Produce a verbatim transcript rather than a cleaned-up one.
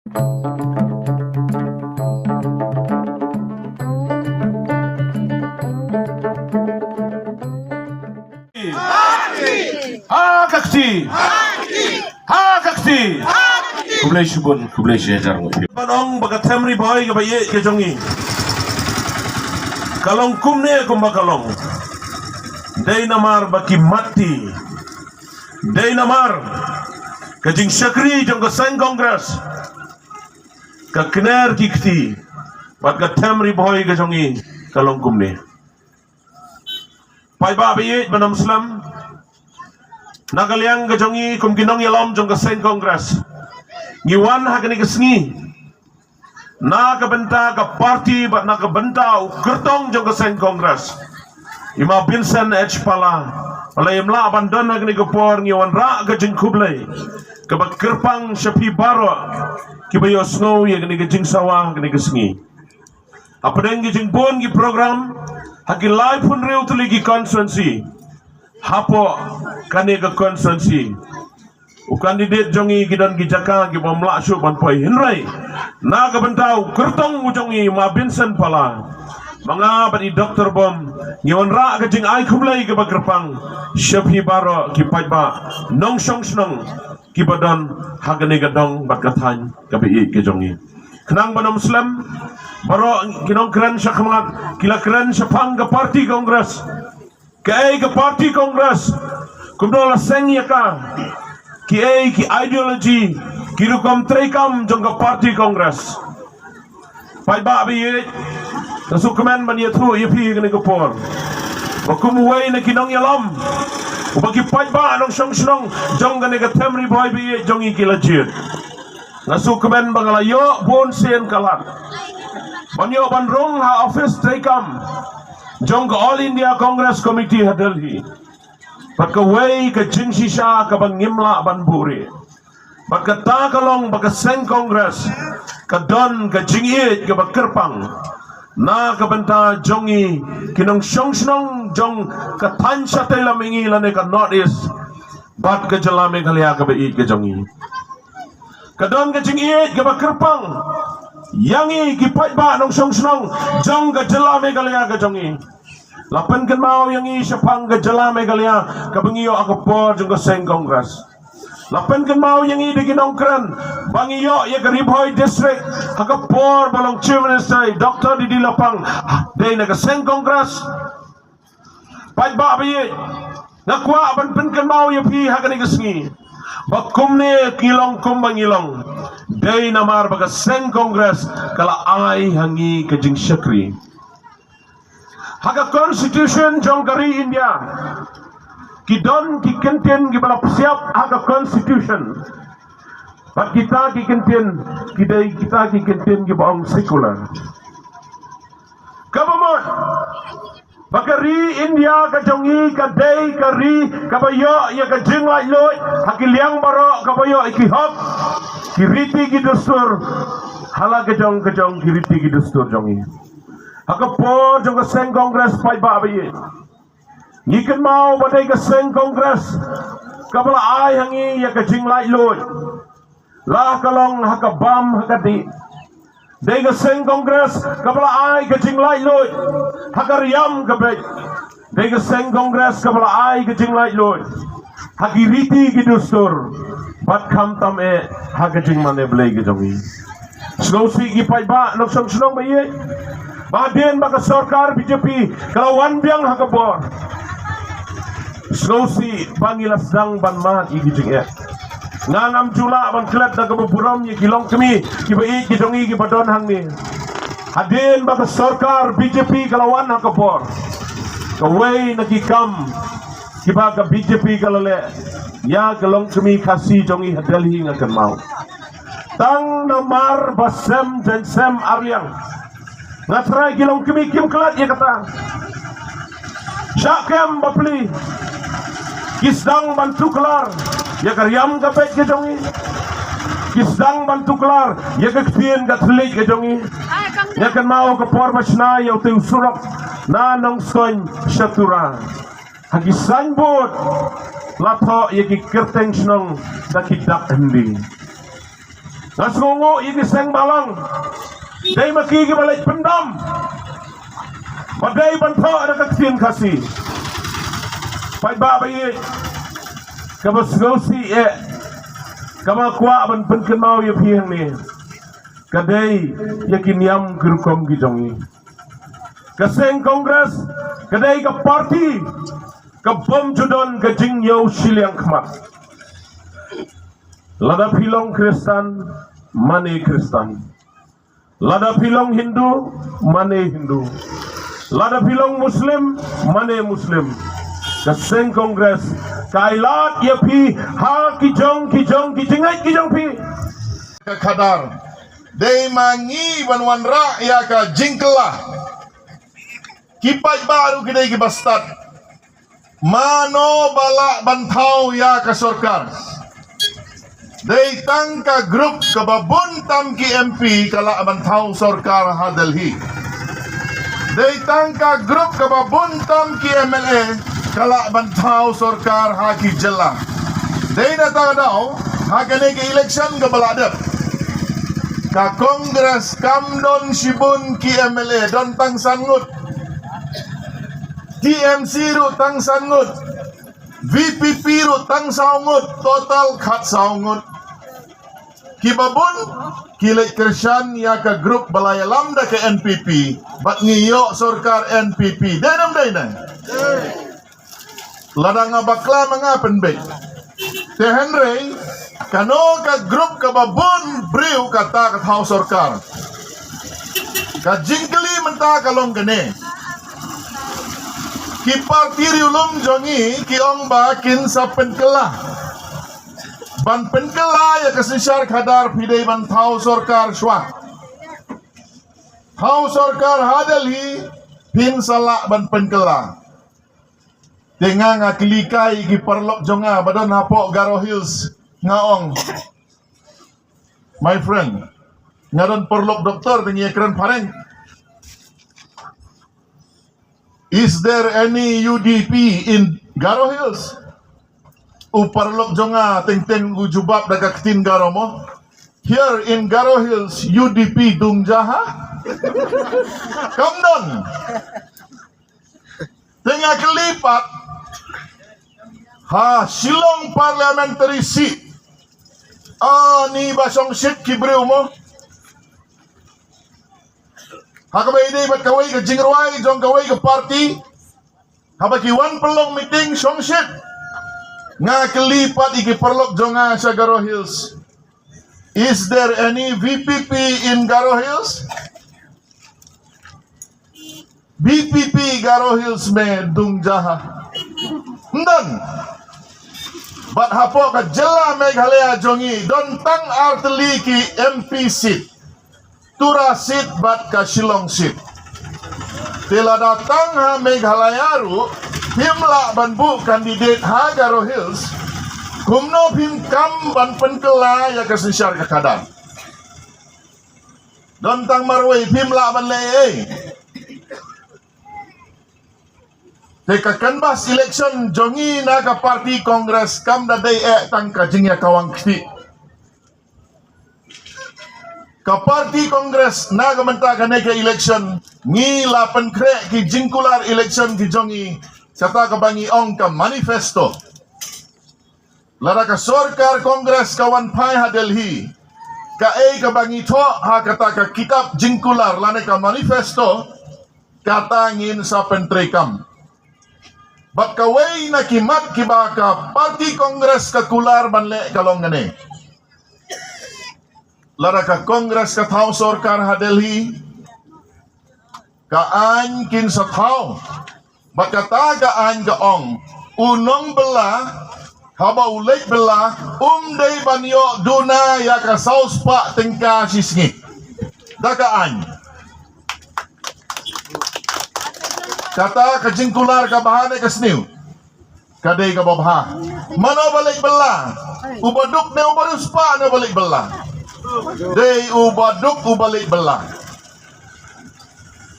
Ha ka kti. Ha ka kti. Khublei shibun, khublei shihajar. Ban ong ba ka them Ri Bhoi kaba ïeit ka jong ngi ka long kumne kumba ka long. Dei namar ba ki matti. Dei namar ka jingshakri jong ka seng Congress ka kner ki kti. Bad ka them Ri Bhoi ka jong ngi ka long kumne. Paidbah ba ïeit bad ym slem, na ka liang ka jong ngi kum ki nongïalam jong ka seng Congress, ngi wan ha kane ka sngi na ka bynta ka party bad na ka bynta u kyrtong jong ka seng Congress, i Ma Vincent H Pala. Balei ym lah ban don ha kane ka por, ngi wanrah ka jingkhublei kaba kyrpang sha phi baroh kiba ïohsngew ïa kane ka jingsawa ha kane ka sngi. Hapdeng ki jingbun ki program ha ki laiphew hynriew tylli ki constituency hapoh kane ka constituency, u candidate jong ngi ki don ki jaka kiba ym lah shuh ban poi, hynrei na ka bynta u kyrtong u jong ngi Ma Vincent Pala, ma nga bad i Doctor Bom ngi wanrah ka jingai khublei kaba kyrpang sha phi baroh ki paidbah nongshong shnong kiba don ha kane ka dong bad ka thaiñ kaba ïeit ka jong ngi. Khnang ban ym slem, baroh ki nongkren shakhmat ki la kren shaphang ka party Congress. Kaei ka party Congress? Kumno la seng ïa ka? Kiei ki ideology, ki rukom treikam jong ka party Congress? Paidbah ba ïeit, nga sngewkmen ban ïathuh ïa phi kane ka por ba kum uwei na ki nongïalam uba ki paidbah nongshong shnong jong kane ka them Ri Bhoi ba ïeit jong ngi ki la jied, nga sngewkmen ba nga la ïoh bun sien ka lad ban ïoh ban rung ha office treikam jong ka All India Congress Committee ha Delhi. Bad kawei ka jingshisha kaba ngim lah ban buhrieh, bad kata ka long ba ka seng Congress ka don ka jingïeit kaba kyrpang na ka bynta jong ngi ki nongshong shnong jong ka thaiñ shatei lam ïa ngi lane ka North East bad ka jylla Meghalaya kaba ïeit ka jong ngi. Ka don ka jingïeit kaba kyrpang ïa ngi ki paidbah nongshong shnong jong ka jylla Meghalaya ka jong ngi. La pynkynmaw ïa ngi shaphang ka jylla Meghalaya kaba ngi ïoh ha ka por jong ka seng Congress. La pynkynmaw ïa ngi da ki nongkren ba ngi ïoh ïa ka Ri Bhoi District ha ka por ba long Chief Minister Doctor D D Lapang, dei na ka seng Congress. Paidbah ba ïeit, nga kwah ban pynkynmaw ïa phi ha kane ka sngi ba kumne ngi long kumba ngi long dei namar ba ka seng Congress ka la ai ha ngi ka jingshakri. Ha ka constitution jong ka ri India ki don ki kyntien kiba la pynsiap ha ka constitution. Bad kita ki kyntien ki dei kita ki kyntien kiba ong secular. Kaba mut ba ka ri India ka jong ngi ka dei ka ri kaba ïoh ïa ka jinglaitluid ha ki liang baroh, kaba ïoh ïa ki hok, ki riti ki dustur, ha la ka jong ka jong ki riti ki dustur jong ngi. Ha ka por jong ka seng Congress paidbah ba ïeit, ngi kynmaw ba dei ka seng Congress kaba la ai ha ngi ïa ka jinglaitluid, la ka long ha ka bam ha ka dih. Dei ka seng Congress kaba la ai ka jinglaitluid ha ka riam ka beit. Dei ka seng Congress kaba la ai ka jinglaitluid ha ki riti ki dustur bad khamtam eh ha ka jingmane Blei ka jong ngi. Sngewsih ki paidbah nongshong shnong ba ïeit, ba hadien ba ka sorkar B J P ka la wan biang ha ka bor, sngewsih ba ngi la sdang ban mad ïa ki jingeh. Nga ngam ju lah ban klet da kaba burom ïa ki longkmie kiba ïeit ki jong ngi kiba don hangne. Hadien ba ka sorkar B J P ka la wan ha ka bor, kawei na ki kam kiba ka B J P ka la leh ïa ka longkmie Khasi jong ngi ha Delhi, nga kynmaw, tang namar ba sem jaiñ sem arliang. Nga trai ki longkmie kim klet ïa kata. Shah kem bapli ki sdang ban tuklar ïa ka riam ka beit ka jong ngi. Ki sdang ban tuklar ïa ka ktien ka thylliej ka jong ngi. Nga kynmaw ka por ba shna ïa utei u surok na Nongstoiñ sha Tura, ha ki signboard la thoh ïa ki kyrteng shnong da ki dak Hindi. Nga sngewnguh ïa ki seng balang. Dei ma ki kiba leit pyndam. Ba dei ban thoh da ka ktien Khasi. Paidbah ba ïeit, kaba sngewsih eh, kaba kwah ban pynkynmaw ïa phi hangne, ka dei ïa ki niam ki rukom ki jong ngi. Ka seng Congress ka dei ka party ka bym ju don ka jingïew shiliang khmat. Lada phi long Khristan, mane Khristan. Lada phi long Hindu, mane Hindu. Lada phi long Muslim, mane Muslim. Ka seng Congress ka ai lad ïa phi ha ki jong ki jong ki jingngeit ki jong phi. Ka khadar dei ma ngi ban wanrah ïa ka jingkylla. Ki paidbah ruh ki dei kiba stad. Mano ba lah ban thaw ïa ka sorkar? Dei tang ka group kaba bun tam ki M P ka lah ban thaw sorkar ha Delhi. Dei tang ka group kaba bun tam ki M L A ka lah ban thaw sorkar ha ki jylla. Dei na ta ka daw ha kane ka election kaba la dep, ka Congress kam don shibun ki M L A, don tang san ngut. T M C ruh tang san ngut. V P P ruh tang saw ngut, total khatsaw ngut. Kiba bun ki leit kyrshan ïa ka group ba la ïalam da ka N P P bad ngi ïoh sorkar N P P. Dei ne ym dei ne? Lada nga bakla ma nga pynbeit. Te hynrei kano ka group kaba bun briew kata ka thaw sorkar? Ka jingkylli mynta ka long kane. Ki party riewlum jong ngi ki ong ba kin sa pynkylla. Ban pynkylla ïa ka synshar khadar phi dei ban thaw sorkar shuwa. Thaw sorkar ha Delhi phin sa lah ban pynkylla. Te nga nga kylli kai ki paralok jong nga ba don hapoh Garo Hills, nga ong, my friend, nga don paralok doktor te ngi ïakren phareng. Is there any U D P in Garo Hills? U paralok jong nga teng teng u jubab da ka ktien Garo mo. Here in Garo Hills, U D P dung ja ha. Kam don. Te nga kylli pat, ha Shillong parliamentary seat, ani ba shongshit ki briew mo? Ha kaba ïadei bad kawei ka jingrwai jong kawei ka party, haba ki wan pynlong meeting shongshit. Nga kylli pat ïa ki paralok jong nga sha Garo Hills, is there any V P P in Garo Hills? V P P Garo Hills me dung ja ha. Ym don. Bad hapoh ka jylla Meghalaya jong ngi don tang artylli ki M P seat. Tura seat bad ka Shillong seat. Te lada tang ha Meghalaya ruh phim lah ban buh candidate ha Garo Hills, kumno phim kam ban pynkylla ïa ka synshar ka khadar? Don tang marwei phim lah ban leh ei. Te ka canvass election jong ngi na ka party Congress kam da dei eh tang ka jingïakawang kti. Ka party Congress na ka mynta kane ka election ngi la pynkhreh ki jingkular election ki jong ngi, kata kaba ngi ong ka manifesto. Lada ka sorkar Congress ka wan phai ha Delhi, kaei kaba ngi thoh ha kata ka kitab jingkular lane ka manifesto, kata ngin sa pyntreikam. Bad kawei na ki mat kiba ka party Congress ka kular ban leh ka long kane. Lada ka Congress ka thaw sorkar ha Delhi, ka aiñ kin sa thaw. Bad kata ka aiñ ka ong, u nongbylla haba u leit bylla um dei ban ïoh duna ïa ka saw spah tyngka shi sngi. Da ka aiñ. Kata ka jingkular kaba ha ne ka sniew. Ka dei kaba bha. Mano ba leit bylla? Uba duk ne uba riewspah ne ba leit bylla? Dei uba duk uba leit bylla.